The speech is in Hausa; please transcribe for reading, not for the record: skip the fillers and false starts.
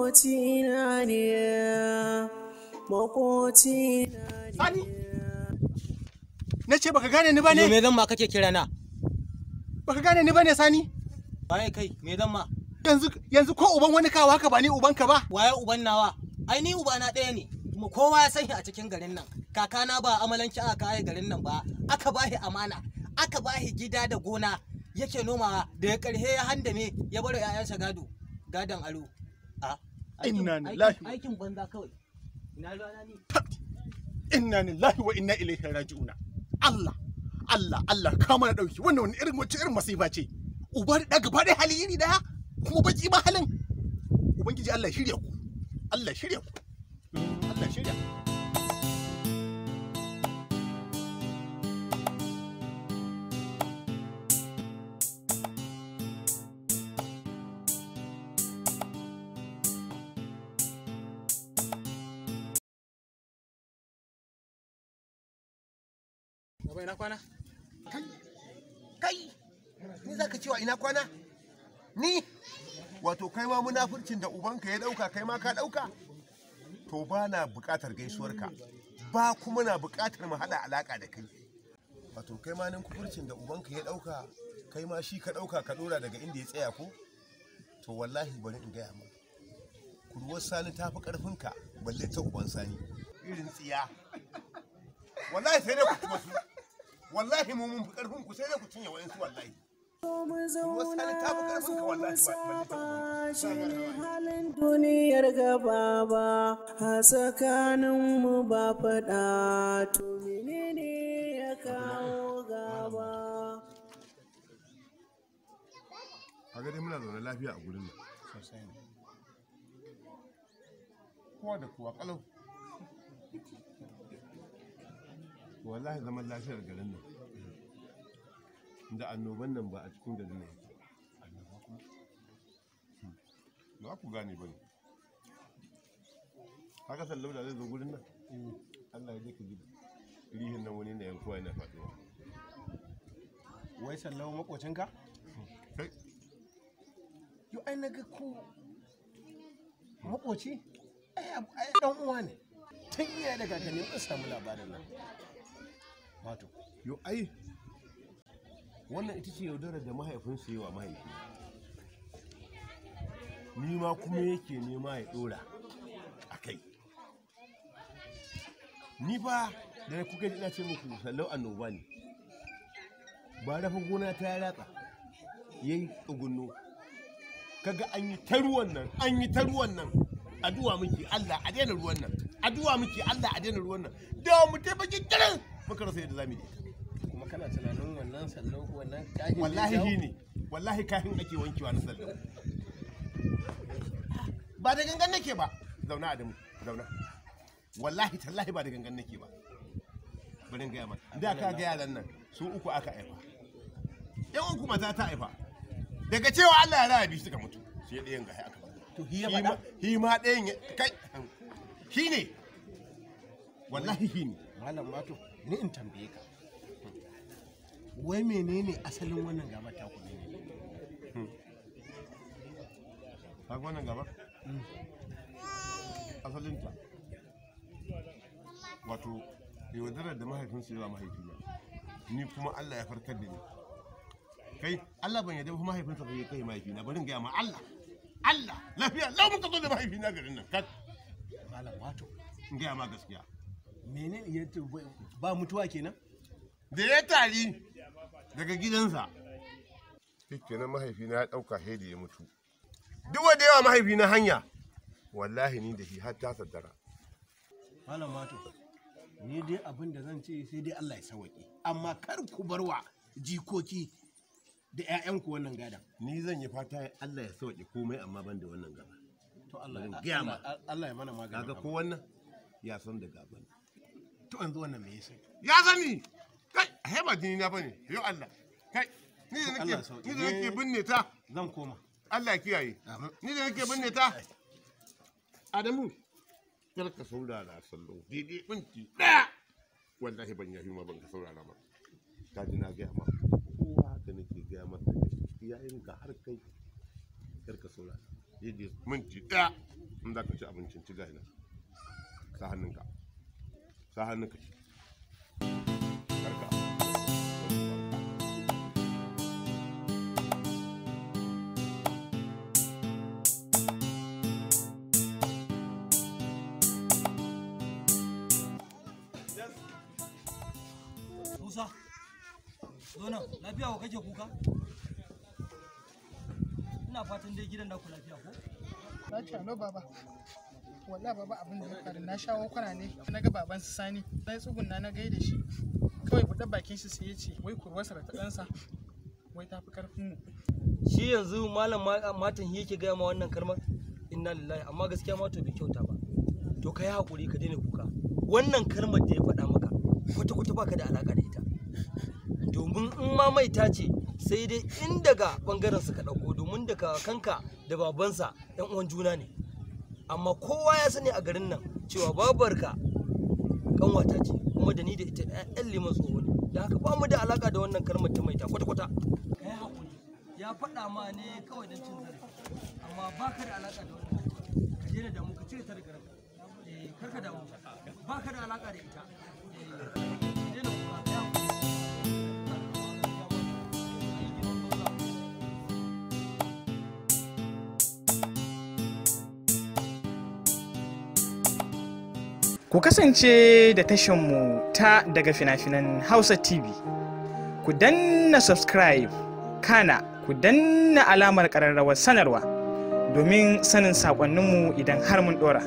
Makocina ne, makocina ne. Sani! Na ce baka gane ni ba ne? Me zan ma kake kira na? Baka gane ni ba ne, Sani? Waye kai? Me zan ma? Yanzu ko uban wani kawa ka ba ni ubanka ba? Waye uban nawa? Ai ni ubana ɗaya ne. Kuma kowa ya san shi a cikin garin nan. Kakana ba amalanki aka kai garin nan ba. Aka bashi amana, aka bashi gida da gona yake nomawa da ya karhe ya handame ya bar ƴaƴansa gado, gadon aro. A Inna lillahi. Aikin banza kawai. Ina ruwana ni? Inna lillahi wa inna ilaihi raji'una. Allah, Allah, Allah ka mana dauki. Wannan wani irin wacce irin masifa ce. Uba da gaba ɗaya hali iri daya, kuma baki ma halin. Ubangiji Allah shirya ku. Allah shirya ku. Allah shirya. Baba, ina kwana? Kai, kai, ni za ka cewa ina kwana? Ni? Wato kai ma munafurcin da ubanka ya dauka kai ma ka dauka? To ba na bukatar gaisuwarka, ba kuma na bukatar mu hada alaka da kai. Wato kai ma ninkufurcin da ubanka ya dauka, kai ma shi ka dauka ka dora daga inda ya tsaya ko? To wallahi bari in gaya ma. Kurwar Sani ta fi karfinka balle ta uban Sani. Irin tsiya. Wallahi sai dai ku ci wasu. Wallahi mu mun fi karfin ku, sai dai ku cinye wa'insu wallahi. Mu Ruwan Sani ta fi zauna karfin zo ka mu wallahi saba shi ne halin duniyar gaba ba a tsakaninmu ba faɗa, to menene ya kawo gaba? Kaga dai muna zaune lafiya a gurin nan. Sosai ne. Kowa da kowa kalau. Wallahi zaman lafiyar garin nan da annoban nan ba a cikin garin nan yake. Annoba kuma? Ba ku gane ba ne. Haka sallau da zai zo gurin nan. Allah ya je ka ji rihin nan wani na yankuwa yana faɗuwa. Wai sallau makocinka? Kai. Yo ai naga ko makoci? Ai dan uwa ne. Tun iyaye da kakanni mun samu labarin nan. Wato, yo ai wannan ita ce yaudarar da mahaifinsu yi wa mahaifi. Ni ma kuma yake nema ya dora a kai. Ni fa da kuka ji ina ce muku sallau annoba ne. Ba rafa gona ta ya ratsa yayi tsugunno. Kaga an yi ta ruwan nan, an yi ta ruwan nan. Addu'a muke Allah a daina ruwan nan. Addu'a muke Allah a daina ruwan nan. Da mu taimaki kirin muka rasa yadda zamu yi da ita. Kuma kana tunanin wannan sallau wannan kahin da ya Wallahi jawo? shi ne, wallahi kahin ake wankewa na sallau. Ba da gangan nake ba. Zauna Adamu, zauna. Wallahi tallahi ba da gangan nake ba. Bari in gaya ma. Da ka ga yaran nan su uku aka haifa. Yan uku mata ta haifa. Daga cewa Allah ya raya biyu suka mutu. Sai ɗayan ga aka ba. To shi ya faɗa? Shi ma ɗayan kai. Shi ne. Wallahi shi ne. Malam Mato, ni in tambaye ka. Wai menene asalin wannan gaba ta ku ne? Ka ga wannan gaba? Asalinta. Wato, yaudarar da mahaifinsu yi wa mahaifina. Ni kuma Allah ya farkar da ni. Kai, Allah ban yarda ba mahaifinsa bai kai mahaifina, bari in gaya ma Allah. Allah, lafiya, lau muka zo da mahaifina garin nan. Kat, Malam Mato, in gaya ma gaskiya. menene ya ba mutuwa kenan? Da ya tari daga gidansa. Kenan mahaifina ya ɗauka hedi ya mutu. Duk wanda yawa mahaifina hanya, wallahi ni da shi har ta saddara. Malam Mato, ni dai abin da zan ce sai dai Allah ya sauwaƙe. Amma kar ku barwa jikoki da 'ya'yanku wannan gadan. Ni zan yi fata Allah ya sauke komai amma ban da wannan gaba. To Allah Bari in gaya ma. Allah ya mana maganin. Kaga ko wannan ya san da gaban. To yanzu wannan me yasa? Ya sani. Kai, ai ba jini na bane. Yo Allah. Kai, ni da Allah ya nake sauke. ni da nake binne ta. Zan koma. Allah ya kiyaye. Amin. Ni da nake binne ta. Adamu, kar ka saurara sallo. Daidai minti ɗaya. Wallahi ban yafi ma ban ka saurara ba. Ka ji na gaya ma. Kowa haka nake gaya masa iyayenka har kai. Kar ka saurara. Daidai minti ɗaya in za ka ci abincin, ci gashi nan. Sa hannunka, sa hannunka, ci. Karka. Musa, zo nan, lafiya wa kake kuka? Ina fatan dai gidan naku lafiya ko? Lafiya no baba. Wallahi baba, abin da ya faru, na shawo kwana ne na ga baban su Sani, na tsugunna na gaida shi, kawai buɗe bakin shi sai ya ce wai kurwarsa da ta ɗansa wai tafi karfin mu. Shi yanzu malam matan yake gaya ma wannan kalmar? Inna lillahi, amma gaskiya ma to bai kyauta ba. To ka yi hakuri, ka daina kuka. Wannan kalmar da ya faɗa maka kwata-kwata baka da alaka da ita. Domin in ma maita ce, sai dai in daga bangaren su ka ɗauko, domin da kakanka da babansa 'yan uwan juna ne. Amma kowa ya sani a garin nan cewa babarka kanwata ce, kuma da ni da ita 'ya'yan liman tsoho ne. Da haka ba mu da alaka da wannan kalmar ta maita kwata-kwata. Ka yi hakuri, ya faɗa ma ne kawai don cin zarafi, amma ba ka da alaka da wannan kalmar. Ka daina damu, ka cire ta daga ranka. Eh, kar ka damu, ba ka da alaka da ita. Eh, ka daina kuka, ka yi hakuri. Ku kasance da tashanmu ta daga fina-finan Hausa TV. Ku danna subscribe, kana ku danna alamar ƙararrawar sanarwa domin sanin saƙonninmu idan har mun ɗora.